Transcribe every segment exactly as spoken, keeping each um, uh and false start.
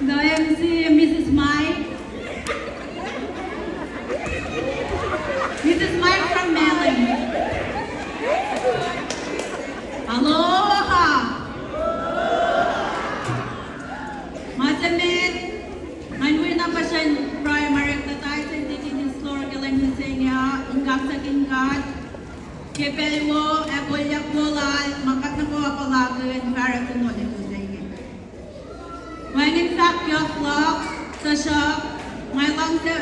Kuloh, M C, Missus Mike. Missus Mike from Malem. Aloha. Ma se met, ngan wi na puhsren pruhe ma orek luhn tithes lor ke lwen mihsenge uh, in kaksakin God ke pacl wo ac kolyuck wo lal ma kuht nuh kwewa puhlakihn fahsr in olutu se inge. Wacngihn fahk yohk luhk, tuhsruhk nga luhngse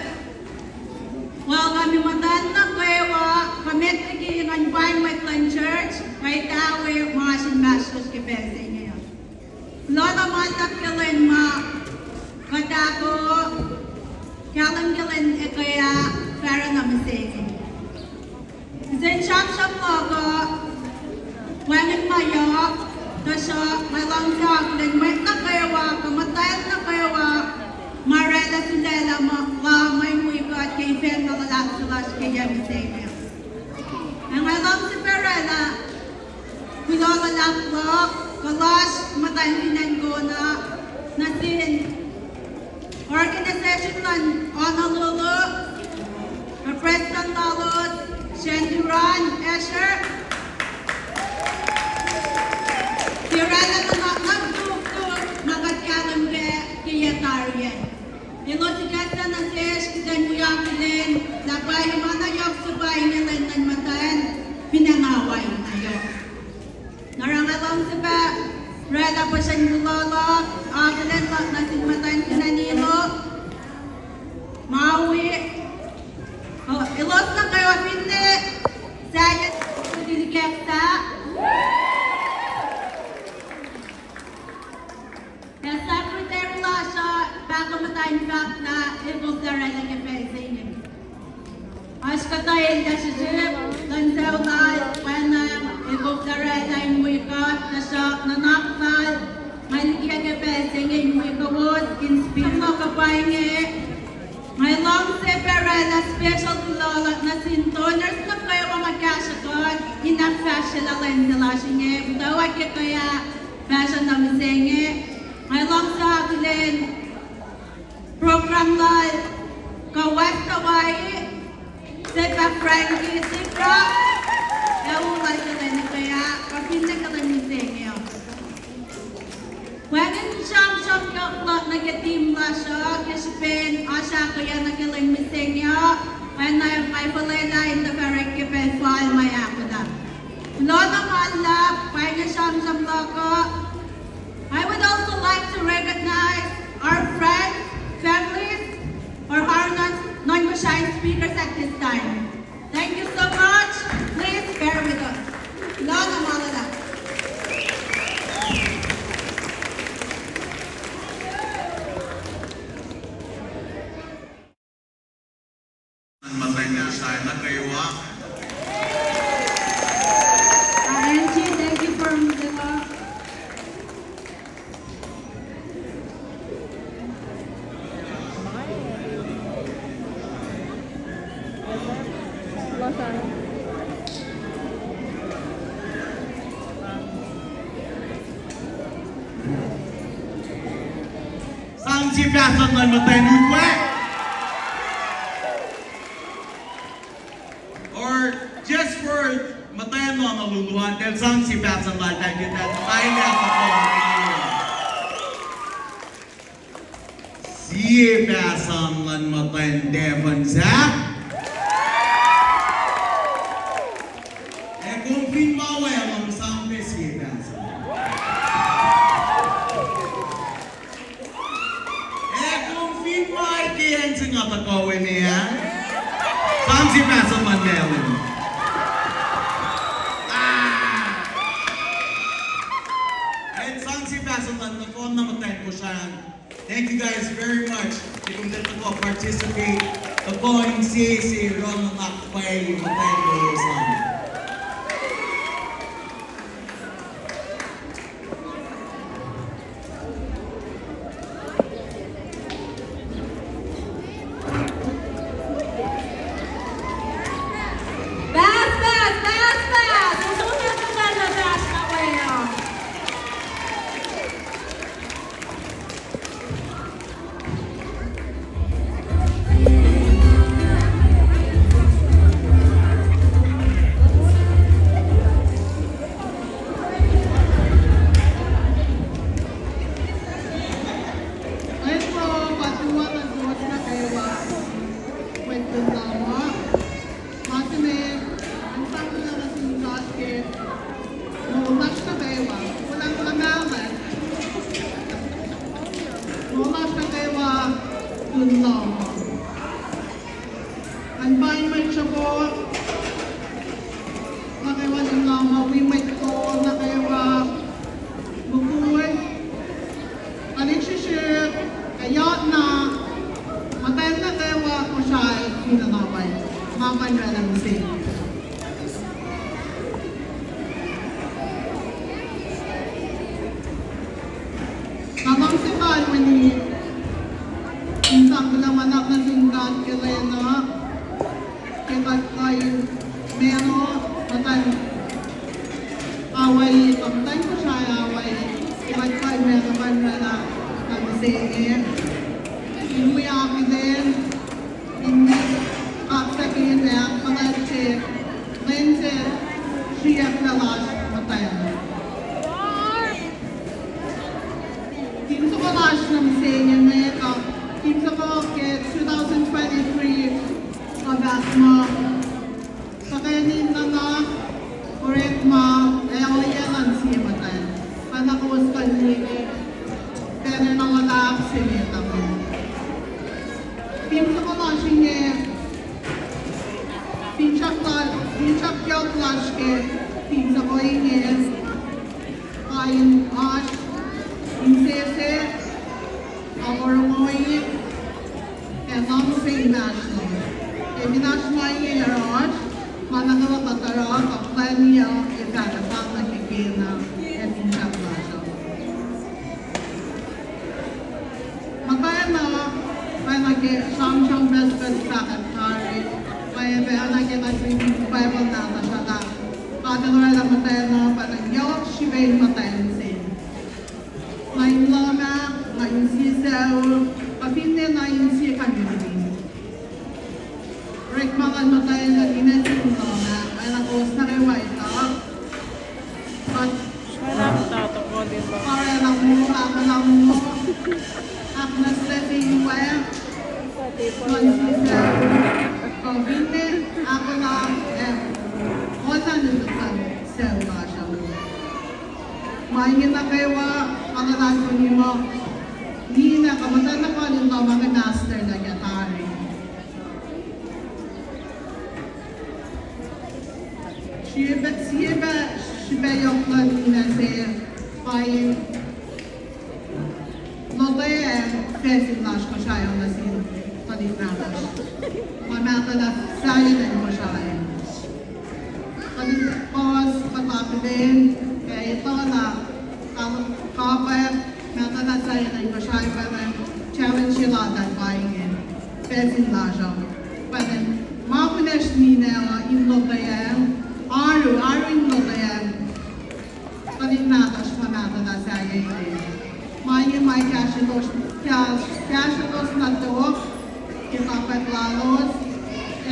welcome-i muhtwacn nuh kwewa, kuh met liki ngan paing mwet luhn church, kuh etawi ma oasr inmahsrlosr ke pacl se inge uh. Kuloh na ma luhlahp ke lwen ma kuht ahko kahlwem ke lwen ekuh ah fahsr na mihsenge. Kihsen sramsram luhk uh wacngihn ma yohk, tuhsruhk nga luhngse akihlen mwet nuh kwewa kuh muhtwacn nuh kwewa ma oraclah sulaclah ma, ma mwe wi kuht ke ifen na luhlahp se lasr ke yac mihsenge. Ac nga luhngse pac oraclah kuloh luhlahp luhk kuh lasr muhtwacn fin acn Kona nuh sin organization luhn Honolulu, kuh prestuhn lalos, Shanduran Asher, ke oraclah nuhnak tuktuk ma kuht kahlwem kac ke yac tari ah. Elos ikacslah nuh sesr kuht in wi akihlen lah pa ma na yohk se pa inge lwen luhn muhtwacn fin acn Hawaii na yohk. Na oruh nga luhngse pac oraclah puhsren kuloh luhk, akihlen luhk nuh sin muhtwacn fin acn Hilo, Maui, uh, elos nuh kwewa finne sahyac, lihkacslah. Ac secretary lasr uh, pahkomuhta in fahk lah Se pacl oraclah special kuloh luhk nuh sin donors nuh kwewa ma kahsruh kuht in ahkfahsryelah lwen se lasr inge, muhtwacwacack ke kuh ah fahsruh nuh mihsenge. Nga luhngse akihlen program lal kuh West Hawaii, se pa Frankie Sikra, ac u lal ke lwen nuh kwewa, kuh fin nuh ke lwen mihsenge uh. Wacngihn sramsram yohk luhk nuh ke team lasr uh ke srihpen oasr ahkolah nuh ke lwen mihsenge uh, oacna ma fuhlwelah in tuhfahwack ke pacl fal ma ahkolah. Kuloh na ma luhlahp, pa inge sramsram luhk uh. I would also like to recognize our friends, families, or our non, non-Koshai speakers at this time. Thank you so much. Please bear with us. Kuloh na ma luhlahp. Angie, thank you for moving up. Sang sie pahsan luhn muhtwacn ukwe. Or just for muhtwacn na luluan, el sang sie pahsan lal tahl ke tahl tahl sie pahsan luhn muhtwacn Devon Sahp. Ac kom fin ma wacngihn sang pac sie pahsan. Ac kom fin ma ke acn se nga tuhkuh we me ah, sang sie pahsan luhn Malen. Ah! Ac sang sie pahsan luhn nohfohn na muhtwacn Kosrae an. Thank you guys very much. Ac kom tuh tuhkuh participate, tuhkuh insese, run nuhnak pwacye muhtwacn Kosrae an. Pahs, pahs, pahs, pahs. Usot na tuhfahna pahs na we uh. Efuh patuwa nuh suwos nuh kwewa, mwet luhn lohm uh. Ma se me, nga sang kuloh nuh sin God ke moul lasr nuh kwewa, kulang luhmahlah. Moul lasr nuh kwewa luhn lohm uh. Nga paing mwet soko nuh kwewa luhn lohm uh, wi mwet kol nuh kwewa, mukul, tuhlihk srihsrihk, ac yac na, muhtwacn nuh kwewa Kosrae, fin acn Hawaii, ma kuh in oraclah mihsenge. Nga luhngse kalweni in sang kuloh ma luhlahp nuh sin God ke lwen uh, ke kuht kuh in mano, muhtwacn Hawaii, kuh muhtwacn Kosrae Hawaii, ke kuht kuh in mano kuh in oraclah mihsenge. In wi akihlen, in wi kaksakihn ac ahkfuhlwactye lwen se sriyucklac lasr muhtwacn. Team soko lasr nuh mihsenge inge, uh, team soko ke two thousand twenty-three, uh, fahk muh, tuhkweni nuhnak, orekma, ac ohiyac luhn sie muhtwacn. Pacna kowos kuh in liye ke banner na luhlahp se inge tuhkuh. Team soko lasr inge, finsrak la-, finsrak yohk lasr ke team soko inge, pa in oasr insese, oruh ohiyac, ac luhngse inmahsrlon. Ac fin oasr ma inge oruh oasr, ma nuh kwewa kuht oruh, kuh plwacni uh, ac fah tuhfahna ke kena, ac finsrak lasr uh. Muhtwacn uh, pacna ke sramsram pacl se Sahk tari, ma pacna ke nga riti Bible nahtuhsr ah, nga oraclah muhtwacn uh pa na yohk srihpen muhtwacn se. Nga in lohm ah, nga in sie sucu, kuh finne nga in sie community. Orekma luhn muhtwacn uh ninac se in lohm ah, oacna kowos nuh kwewa etuh. Kuht oraclah muh, ahkolah muh, ahknwacsnwacs in wacngihn sie sucu, kuh finne ahkolah, eh, oacna nuhnuhk luhn sucu lasr uh. Ma inge nuh kwewa, nga luhlahlfongi muh ninac kuh muhtwacn nuh kwewa in lohm ah inge master nuh ke tari. Sie pac, sie pac srihpac yohk luhn ninac se pa in lotweacng facsin lasr Kosrae uh nuh sin tuhlihk nahtuhsr, ma mahtuhlah sahyacn acn Kosrae. Tuhlihk puhs, kuht akihlen, ac etuh lah kapwack mahtuhlah sahyacn acn Kosrae pa challenge se laltahl pa inge, facsin lasr uh. Pa ma kunacsr ninac uh in lotweacng, oaru, oaru in lotweacng tuhlihk nahtuhsr ma mahtuhlah sahyac inge. Ma inge ma kahsrwelos, kahsrwelos nuh tok ke kapwack lalos,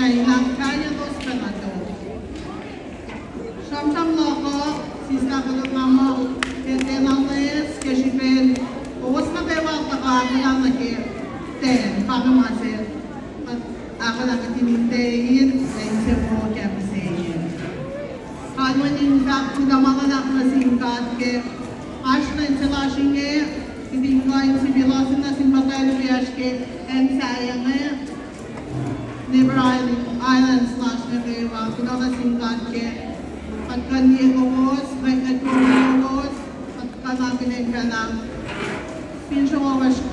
ac in ahkfalyelos pac nuh tok. Sramsram luhk uh, sislah koluk nga muh, ke tiacna loes ke srihpen kowos nuh kwewa tuhkuh ahkolah nuh ke ten, pa inge ma se ahkolah nuh ke tin in te in, ac insewowo ke mihsenge. Kalweni in fahk kuloh ma luhlahp nuh sin God ke oasr lwen se lasr inge, kihtin kuh in sifil ohsun nuh sin muhtwacn wiyacsr ke acn sahyac inge, Neighbor Islands lasr nuh kwewa, kuloh nuh sin God ke kuht kuh in liye kowos, mwet kuh in liye kowos, kuht kuh in akihlen pacna finsrak lasr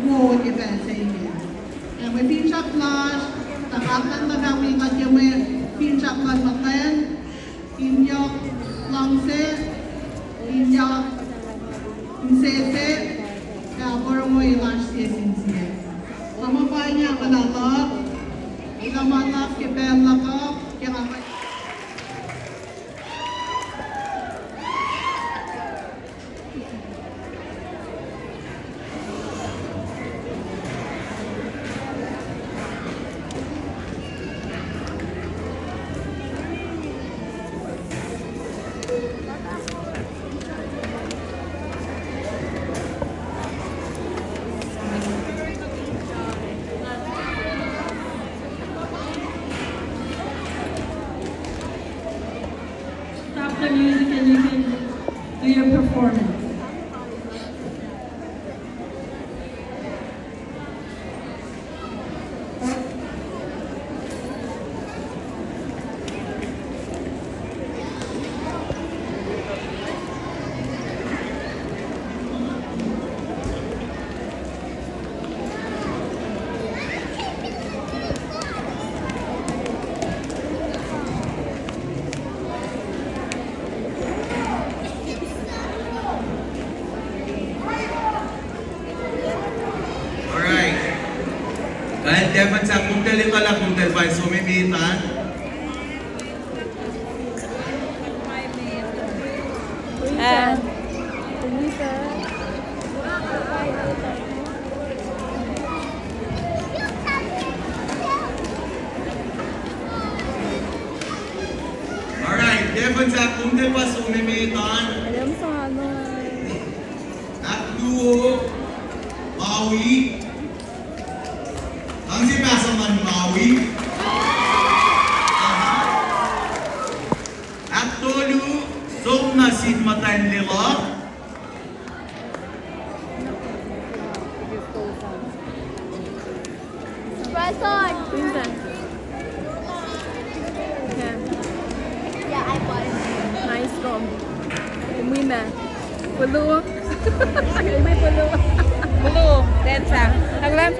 wo ke pacl se inge. Ac mwe finsrak lasr, tuh God El tuh fah wi kuht ke mwe finsrak luhn muhtwacn, in yohk luhngse, in yohk insese, ac porongo lasr sie sin sie. Nga muh pa inge ahkolah luhk, kuloh ma luhlahp ke pacl luhk uh, ke nga Stop the music and you can do your performance. All right. Kal Devon, sahp komtal in kuh lah komtal pa in som emet an. Ah. All right, Devon, sahp komtal pa som emet an. Ahkluo, Maui. Luhngse pastor luhn Maui. Ahktolu, som nuh sin muhtwacn Lelu. Nice kom. Wi ma. Pulu. Wi pulu. Pulu. Dancer. Tanglam.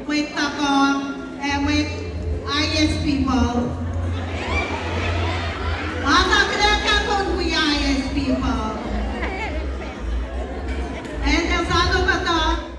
Mwet tuhkuh, ac mwet I S P Paul. Ata kuht ac kapon wi I S P Paul. Ac na sano kuhtuh.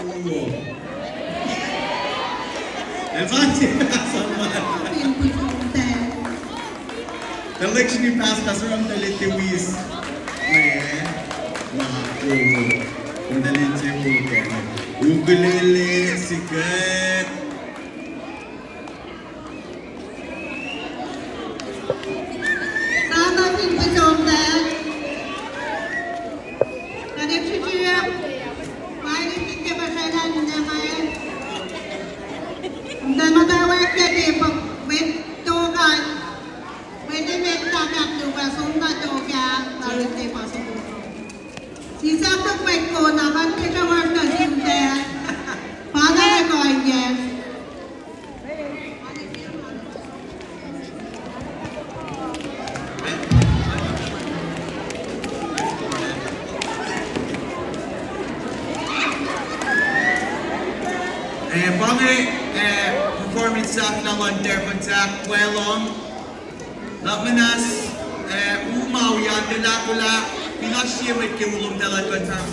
Luo. Evangelist Samuel. Tuhlihk srihpac, Pastor Ram, tuhlihk Lewis. Mwe, na, luo. Tuhlihk se uke. Ukulele, siket. Sahp fin kuht som pac, kuht in srihsrihk, ma in ke ma sraclah ninac ma, in muhtwacwacack ke mwet tok an, mwet emet tahkahk nuh kwewa som na tok ah, na in ke pa som. Sisap tok mwet kona, kuht ke sramsram nuh sin pac, pa na kuh in yes. Eh, pa inge, eh, performance sahflah luhn Terpon Sahk, Weluhl. Nuhnak muhnahs, eh, u ma wi an lelakulah, fin oasr sie mwet ke u lom tacl kuh in fahk.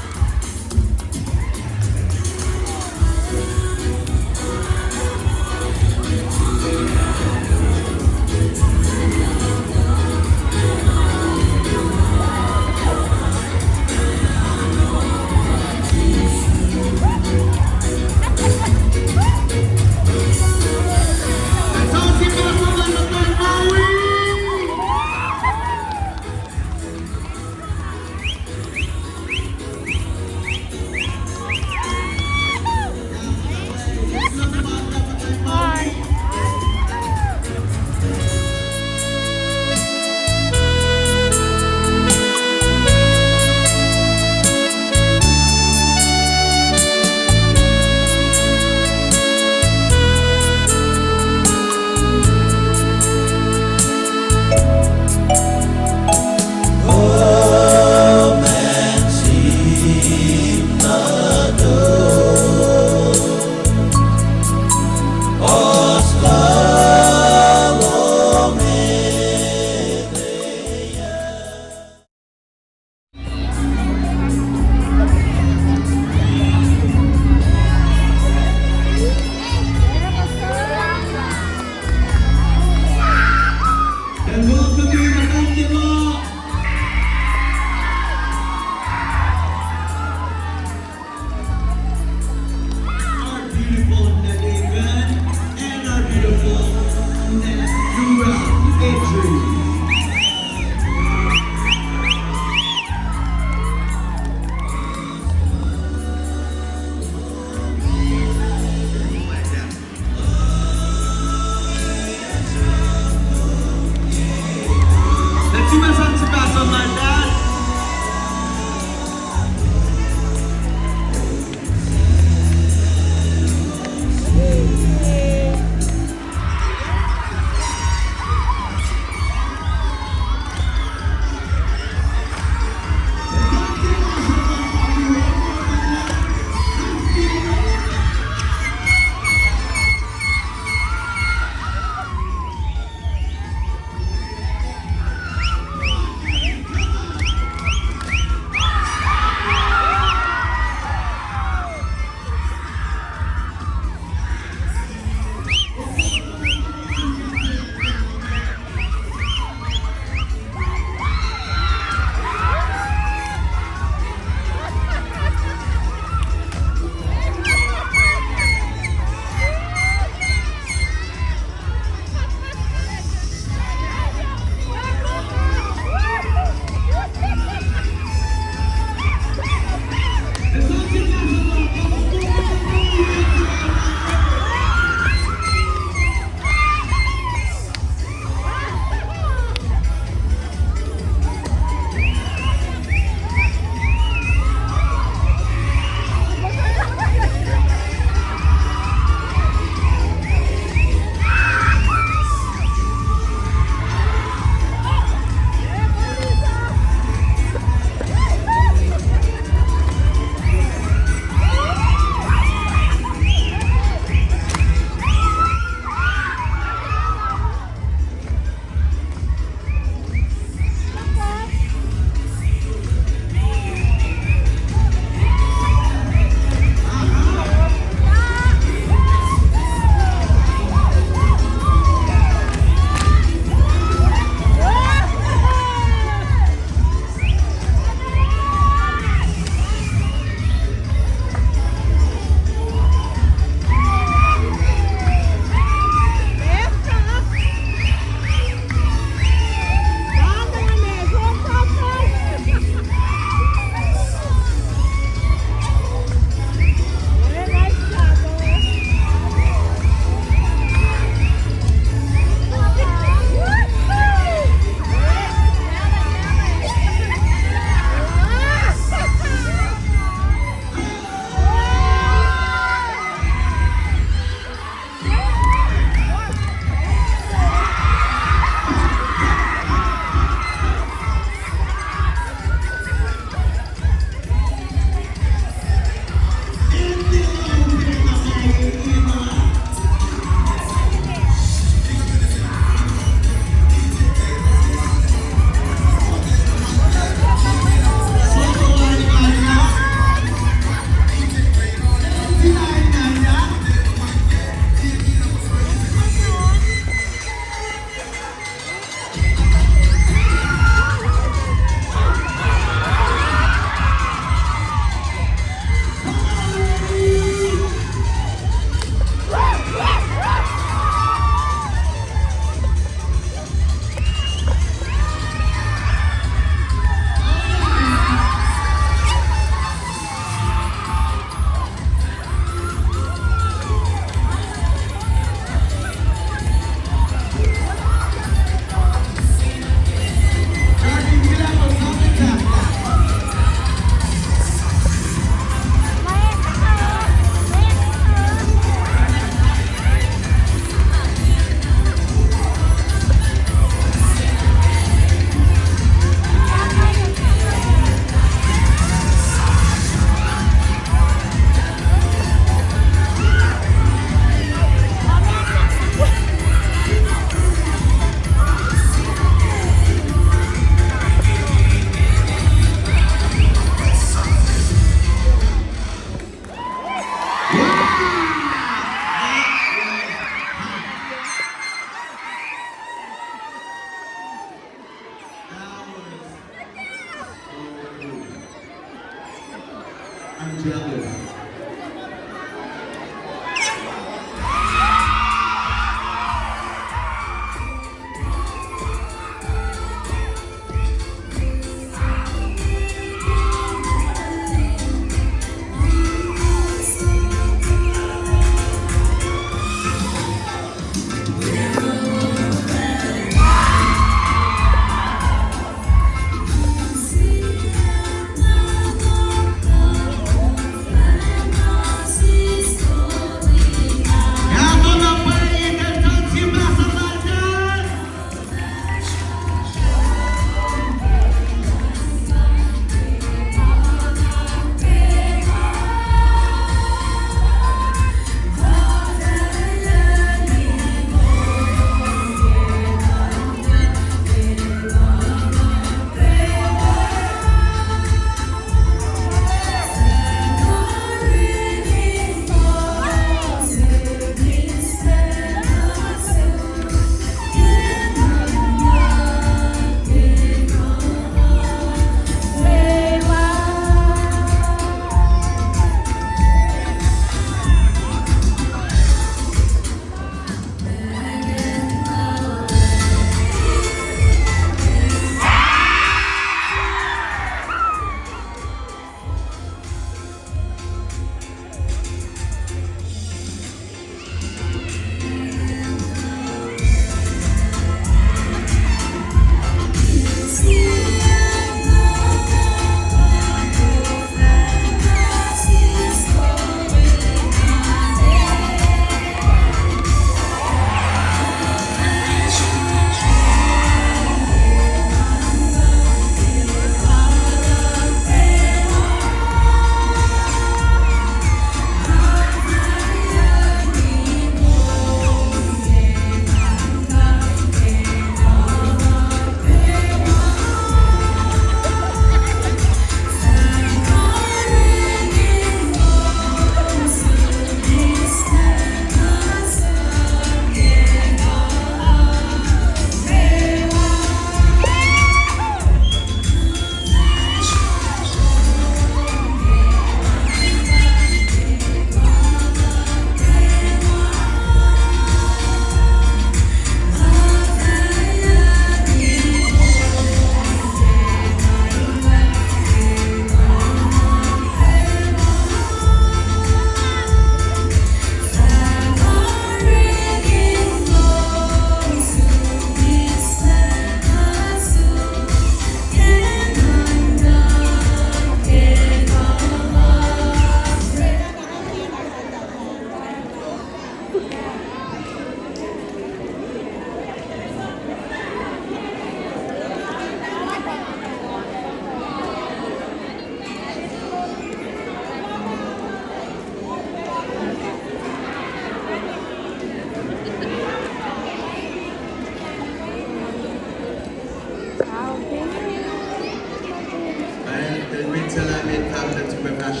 Ahk,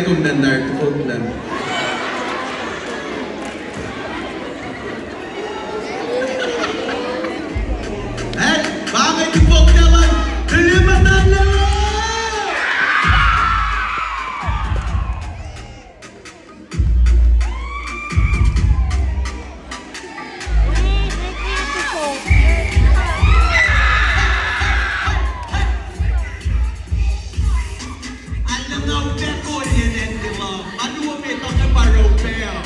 kom nacn tari tufok lem. Ahk, pa inge tufok lal an, Lilimuhta Lelo. Alu na upac kol yen acn Lelu, alu wo me tuh ke pa ro upac uh.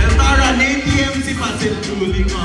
Eltaran A T M si pa sel Julie nga.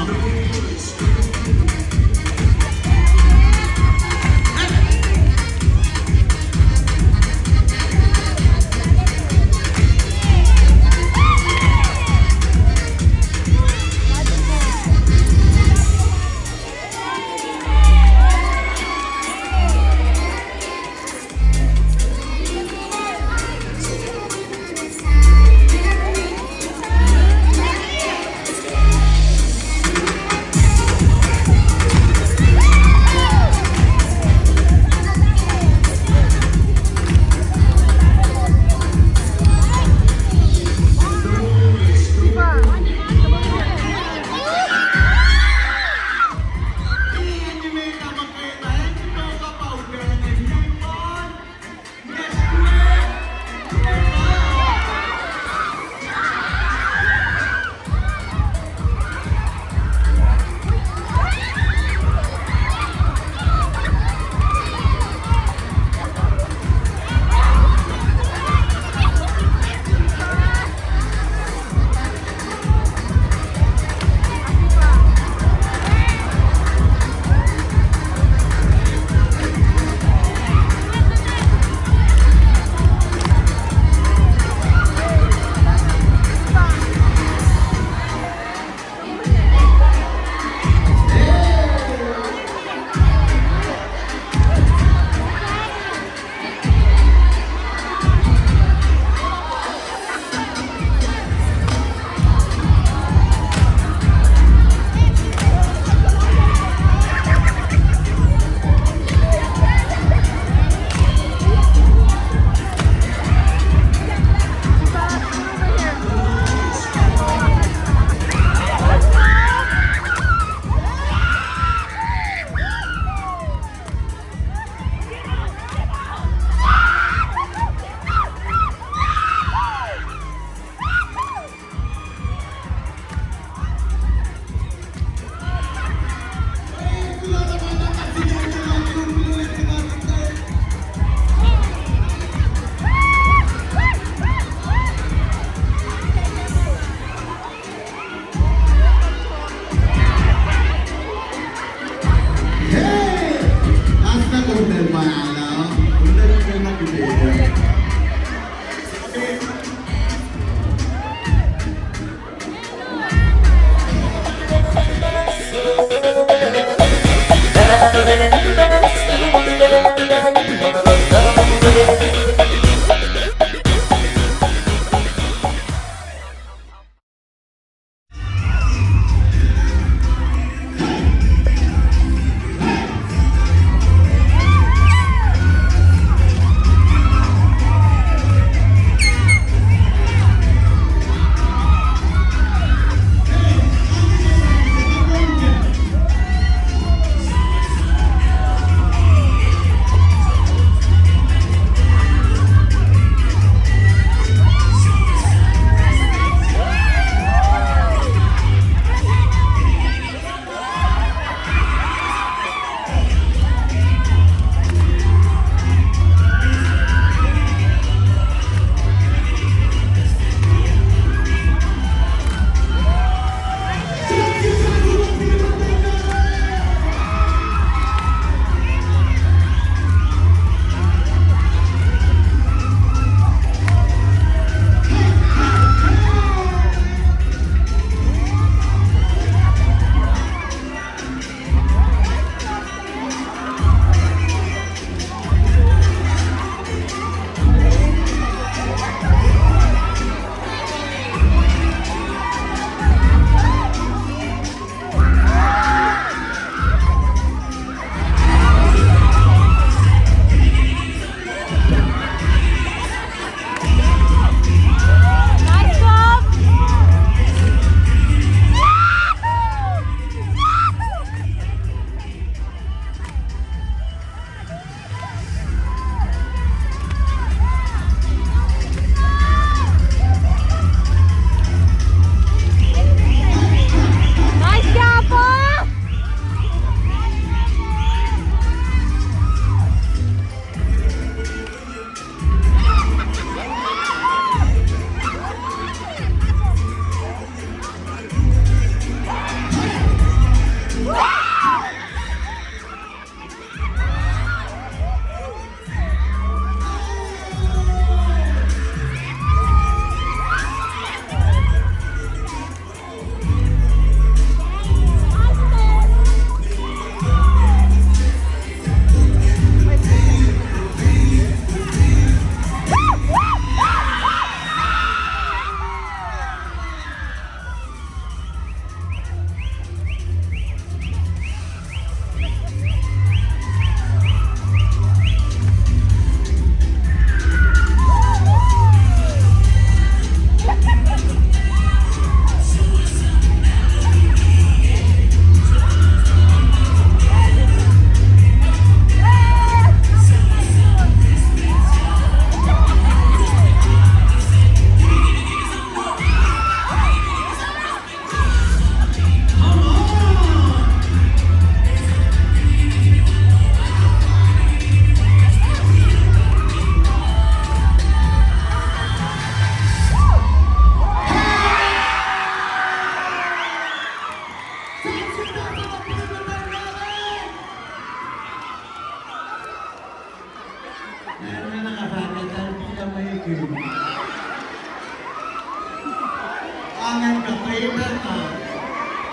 Angen kuht pac pacna,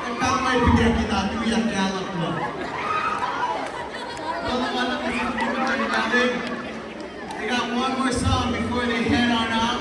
kuht pac mwe piac kuht tuyak ke alu luhk. Well, I want them to keep moving, everybody. They got one more song before they head on out.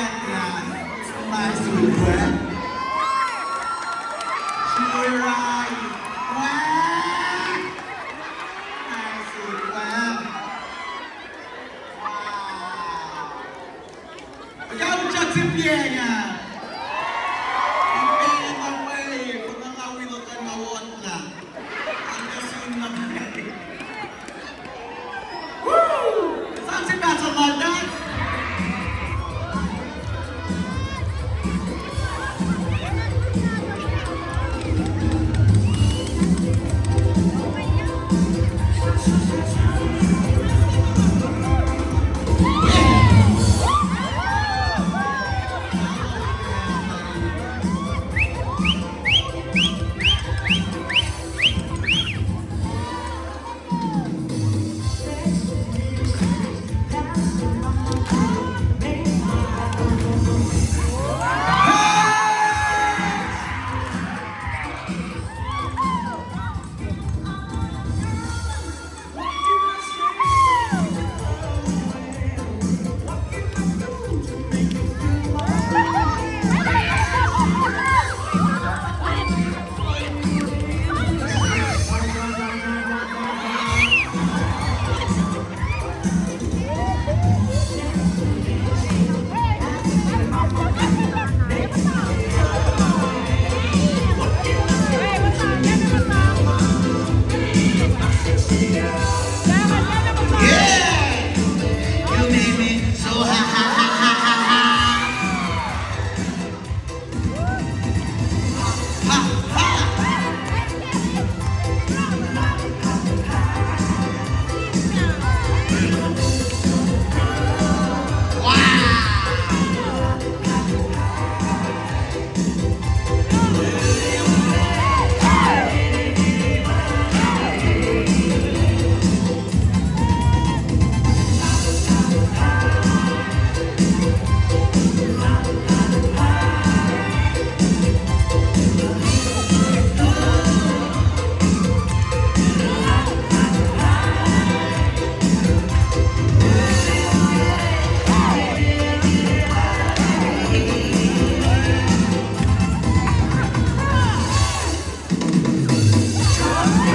Nice to meet you. Shira. Wow. Nice to meet you. Wow. Ikaw, Jackson Pienga. Ipac na we, pacna nga wi luhkuhn na wotlah. Ang kasin na. Woo! Sa se pa sa lal na. Yeah! You made me so ha ha ha ha ha ha. Ha ha. Wow.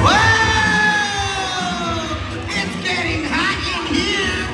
Whoa! It's getting hot in here.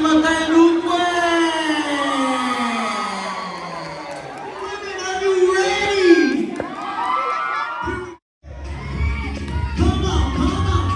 Muhtahl ukwe. Women, are you ready? Come on, come on.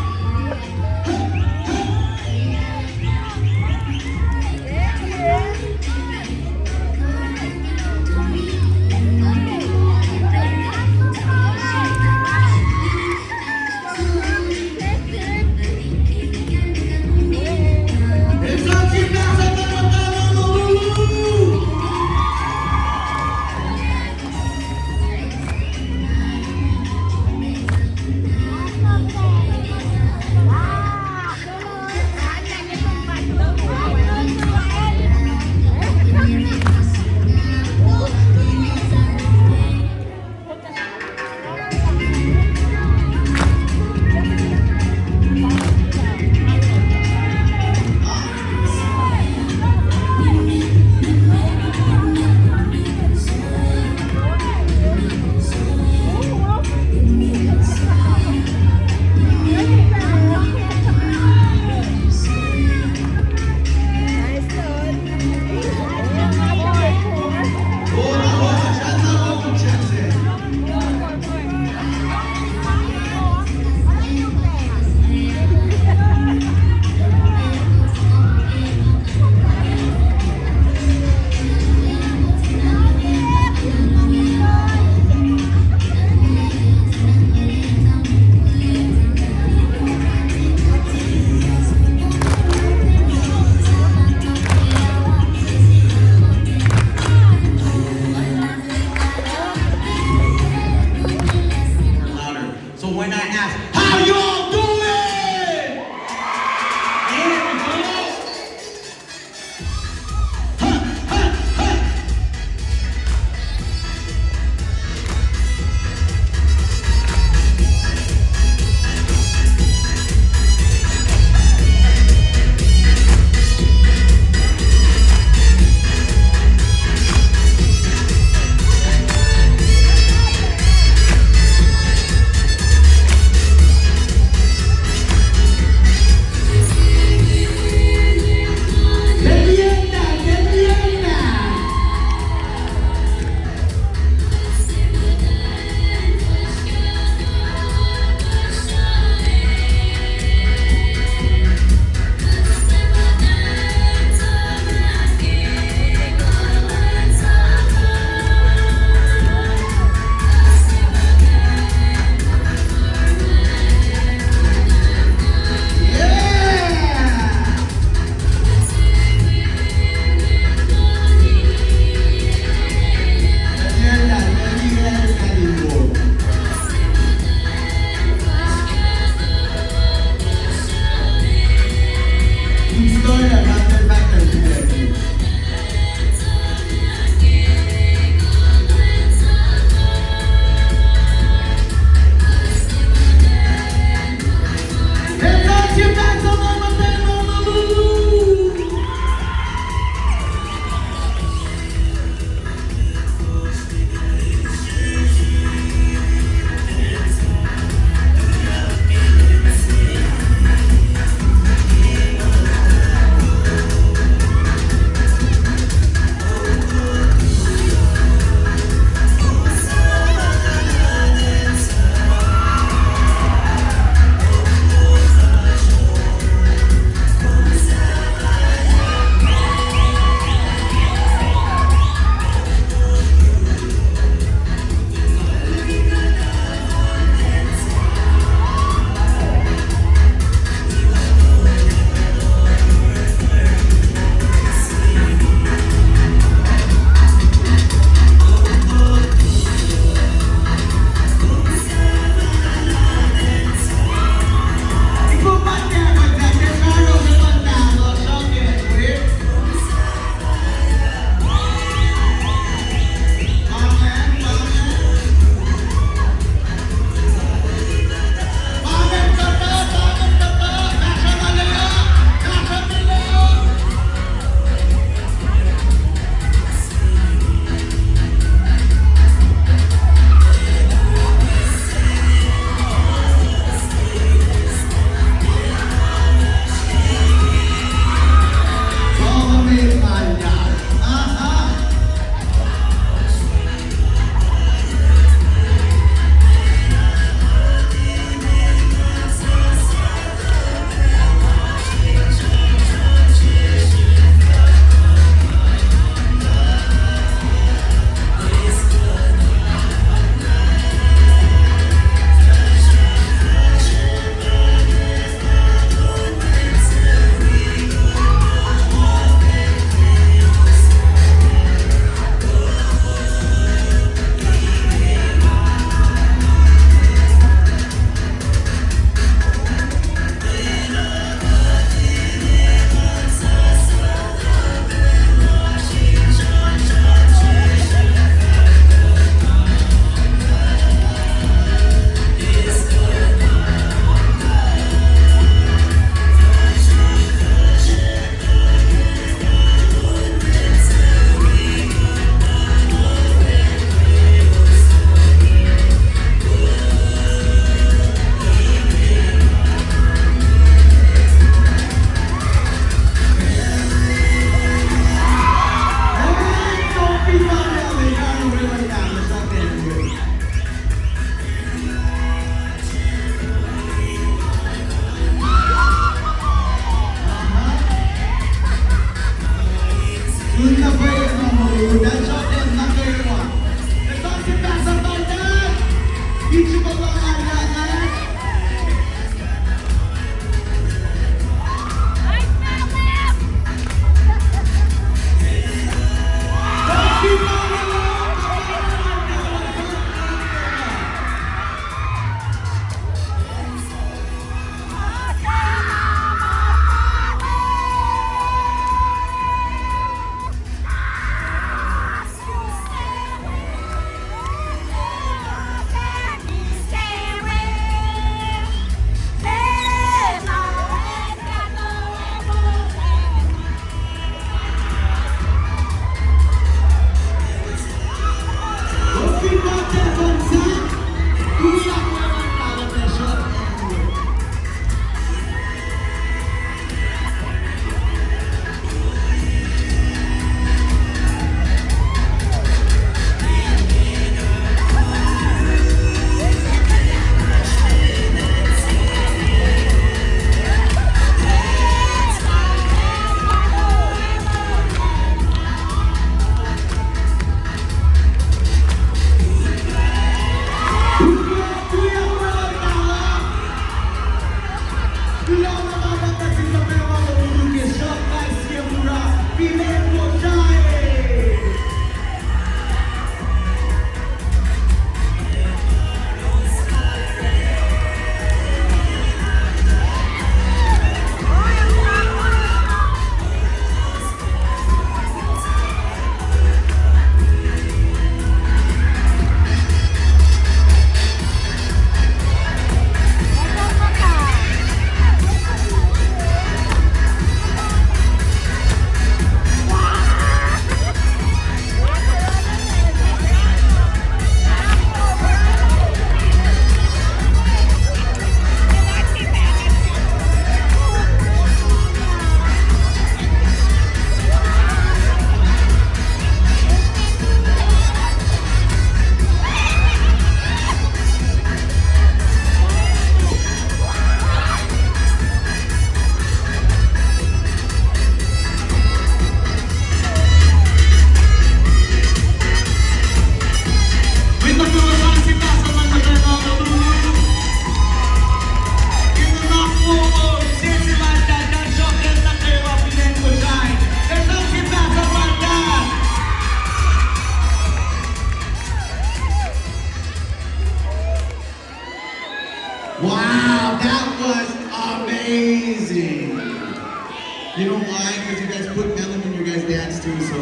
You know why? Because you guys put melon in your guys' dance too, so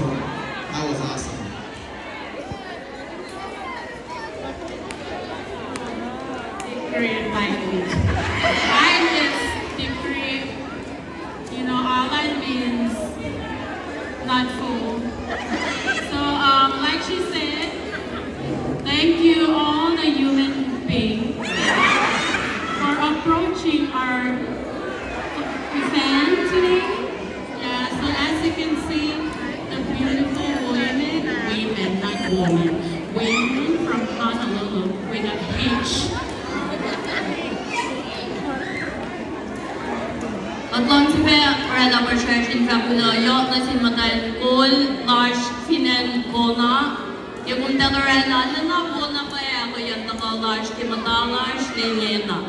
that was awesome. Great, like me. I miss the great You know, Alan means not full. So, um, like she said, thank you all the human beings for approaching our event today. Yeah, so as you can see, the beautiful women, women, not woman, women from Honolulu with a H. Kuht luhngse pac oraclah puhsracsr in fahk kuloh yohk nuh sin muhtwacn kol lasr fin acn Kona. Ke komtal oraclah, lwelah Kona pac ahkoeyuck tuhkuh lasr ke muhta lasr lwen ingena.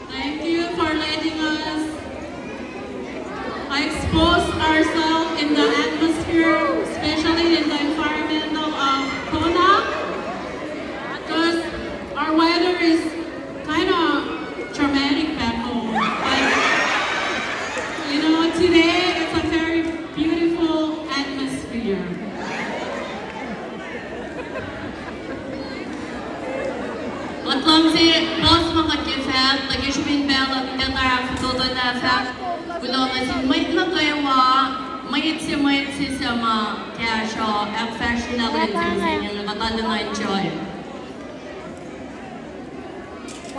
Thank you for letting us expose ourselves in the atmosphere, especially in the environmental of Kona, because our weather is kind of dramatic back home. But, you know, today it's a very beautiful atmosphere. Kuht luhngse puhs ma kuht ke fahk, tuh ke srihpen pacl uh, kuht ac tari fototolah fahk kuloh nuh sin mwet nuh kwewa, mwet se mwet se suc ma kahsruh ahkfahsryelah lwen se mihsenge, kuht arulacna enjoy.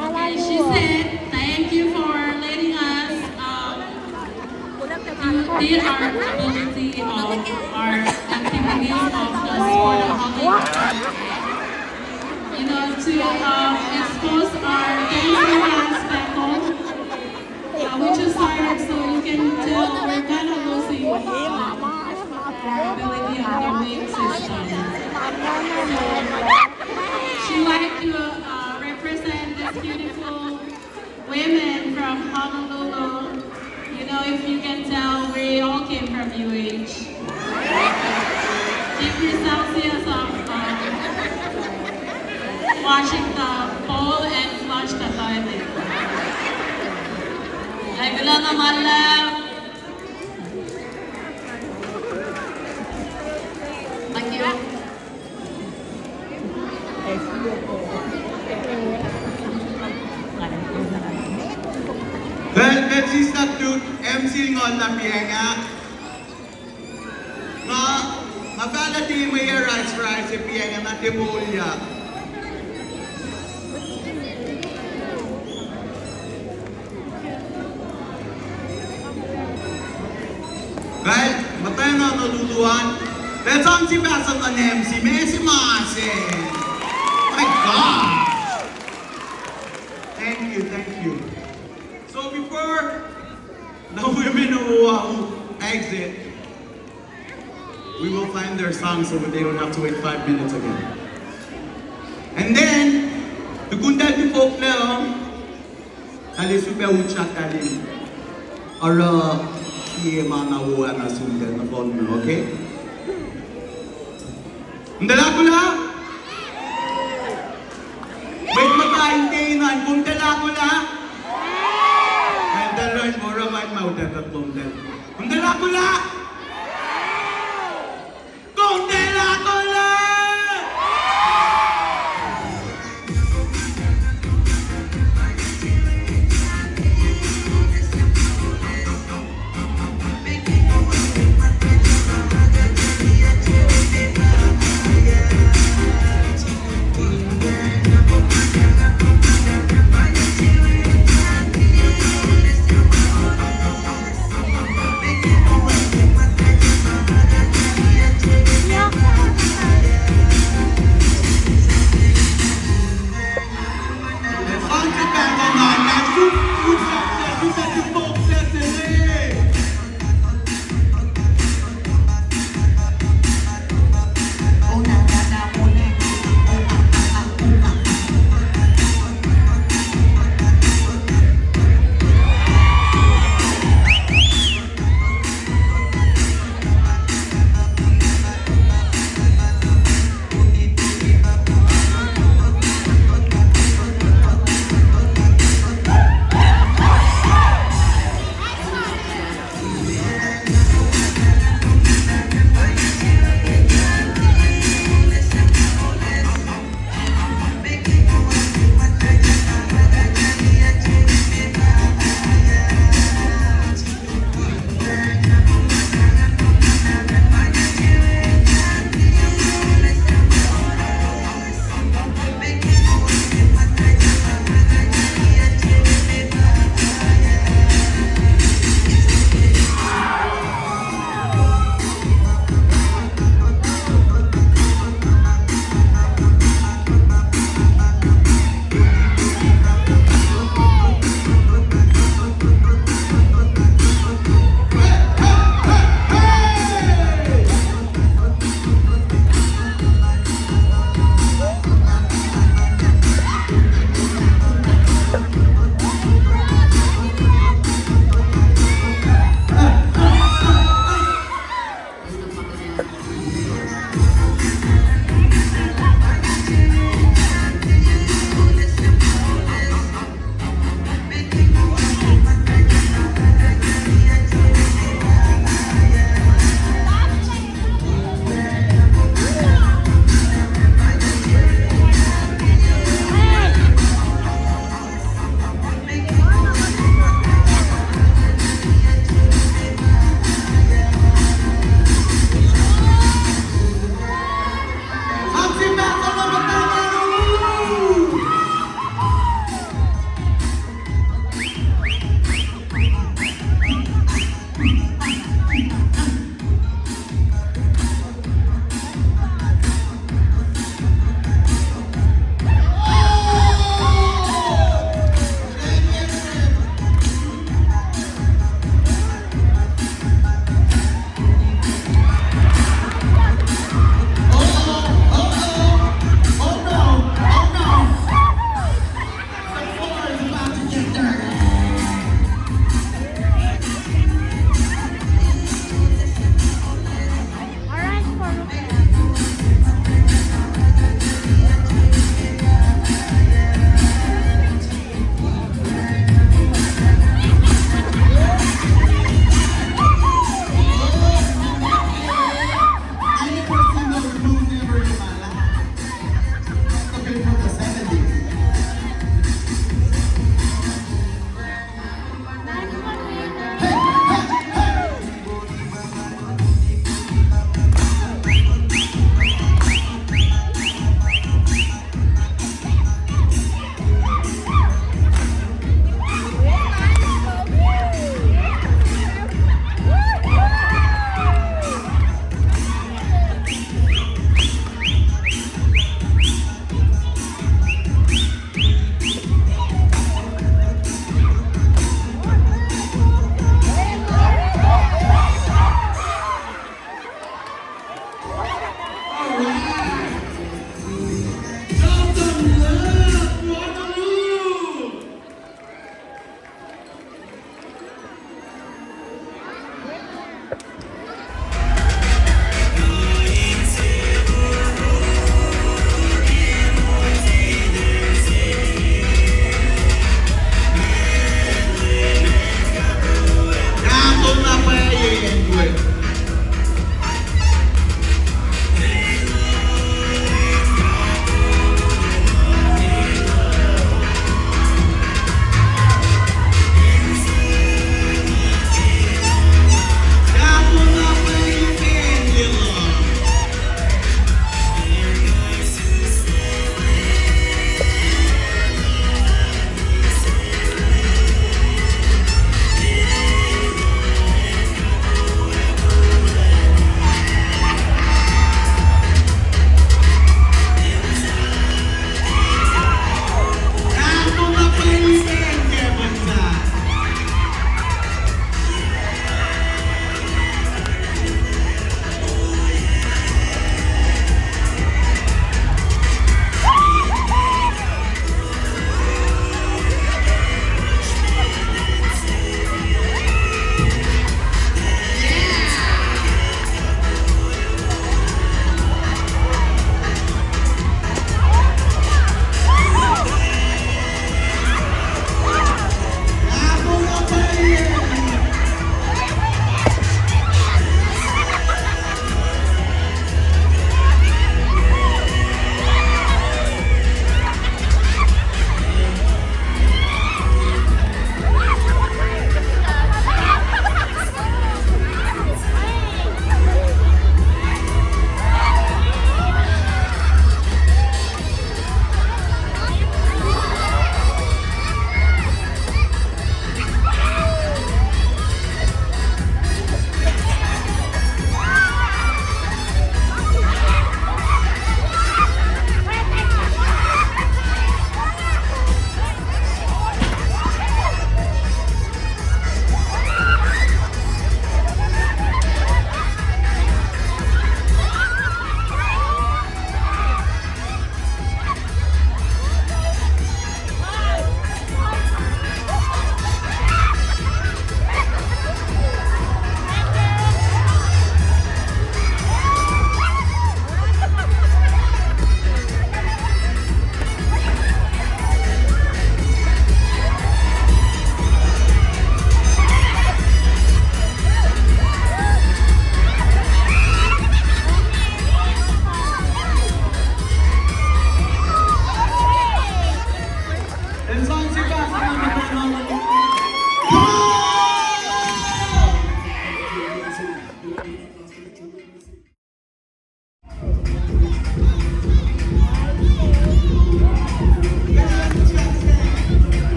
Okay, she said, thank you for letting us, um, do, did our ability of our activities of the sport of hockey, you know, to, uh, expose our dancing class back home. Uh, we just hired, so you can tell we're kind of losing, uh, our ability on the wing system. So, she like to, uh, represent this beautiful women from Honolulu. You know, if you can tell, we all came from U H. Degree Celsius of, um, washing the bowl and flush the toilet. Ac kuloh na ma luhlahp. Thank you. Well, let's just start to M C nga na pianga. Nga, nga fahla tiac mwe rice rice e pianga na tiac moulyak. Kal, muhtwacn Honolulu an, let's on si pastor an M C, ma se ma se. My gosh. Thank you, thank you. So before the women of Oahu exit, we will find their song so that they don't have to wait five minutes again. And then, tukun tahl tifoklac, tahl ac sifilpac utyak tahl in oruh sie ma na wo ah nuh sum tahl nohfohn, okay? Kom tuh ahkolah? Mwet muhta in tena, kom tuh ahkolah? Ac tuh luhn moruh ma in ma utuckuh kom tuh. Kom tuh ahkolah? Kom tuh ahkolah?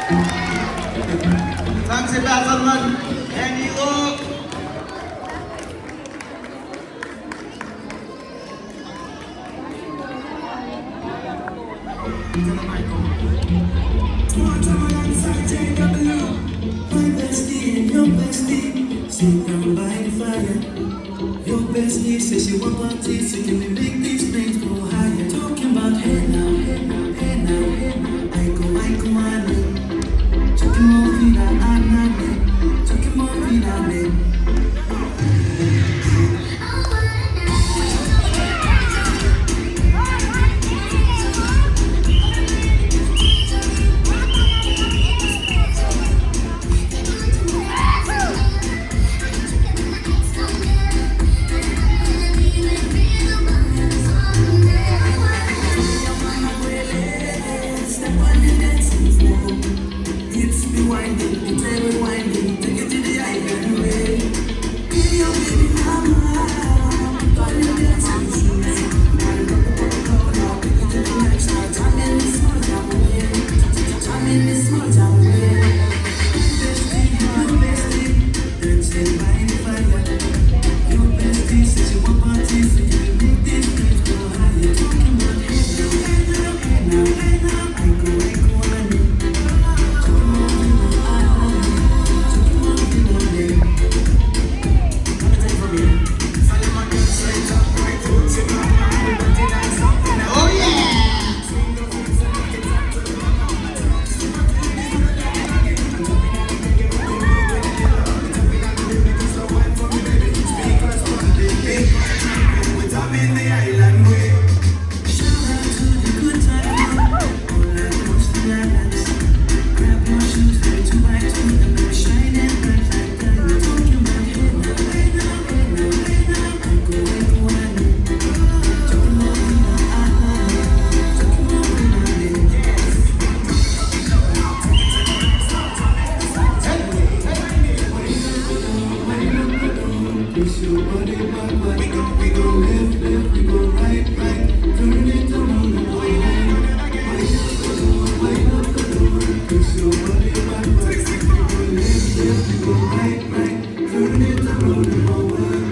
Sang se pahsan luhn Andy Lok. My bestie and your bestie sit down by the fire. Your bestie says she want parties, so can we make these flames go higher? Talking about hey now, hey now, hey now, hey now. I go, I go, I know. Talking more than I, I, I know. Talking more than I know. Hips be winding, hips be winding, take it to the island way. Be your baby mama, put on your dancing shoes. Take it to the next level, time in this small town way. Time in this small town way. Bestie, you bestie, dancing by the fire. Your bestie says she want parties, so you make these flames go higher. Talking about hey now, hey now, hey now, hey now. I go, I go, I know. Push your body backward. We go, we go left, left, we go right, right. Turn it around and go right. Wind up the door, wind up the door. Push your body backward. We go left, left, we go right, right. Turn it around and go right.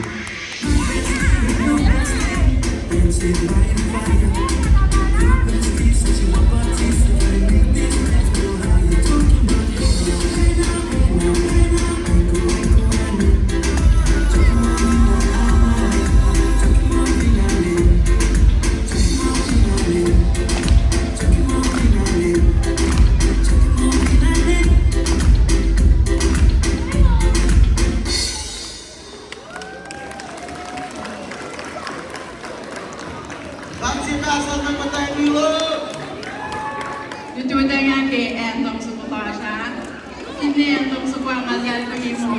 Dancing by the fire. Your bestie says she want parties, so I make these flames go higher. Talking about hey now, hey now, hey now, hey now. I go, I go, I know. Luti utucngac ke anthem soko lasr ah. Finne anthem soko ah nga sal kumi mo,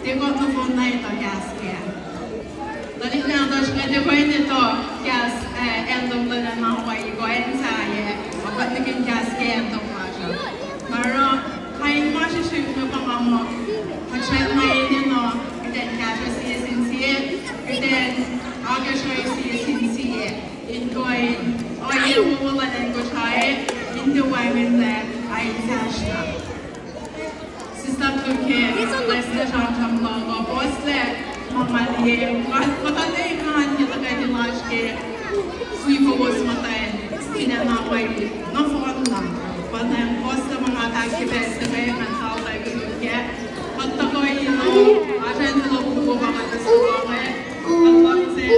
tiac kuht nohfohn na etuh kahs kac. Tuhlihk nahtuhsr, nga tiac kuh in etuh kahs, ah, anthem luhn acn Hawaii kuh acn sahyac, ma kuht nihkihn kahs ke anthem lasr uh. Na oruh, kain ma srihsrihk inge pa nga muh, kuht srackna enenuh, kuht in kahsruh sie sin sie, kuht in akacsruhi sie sin sie. In kuh in ohiyac wowo luhn acn Kosrae, in tiac wacngihnlac, ac in sasr na. Sislah Luke, lacsac sramsram lal uh, puhslac ma nga liye, nga, nga tuhlac engan ke tuhkweni lasr ke wi kowos muhtwacn fin acn Hawaii nohfohnna. Pa nga puhslac ma nga fahk ke pacl se inge, nga taltahl koluk kac. Kuht tuhkuh in, oasr acn kuloh wowo pa kuht eis kuh inge. Kuht luhngse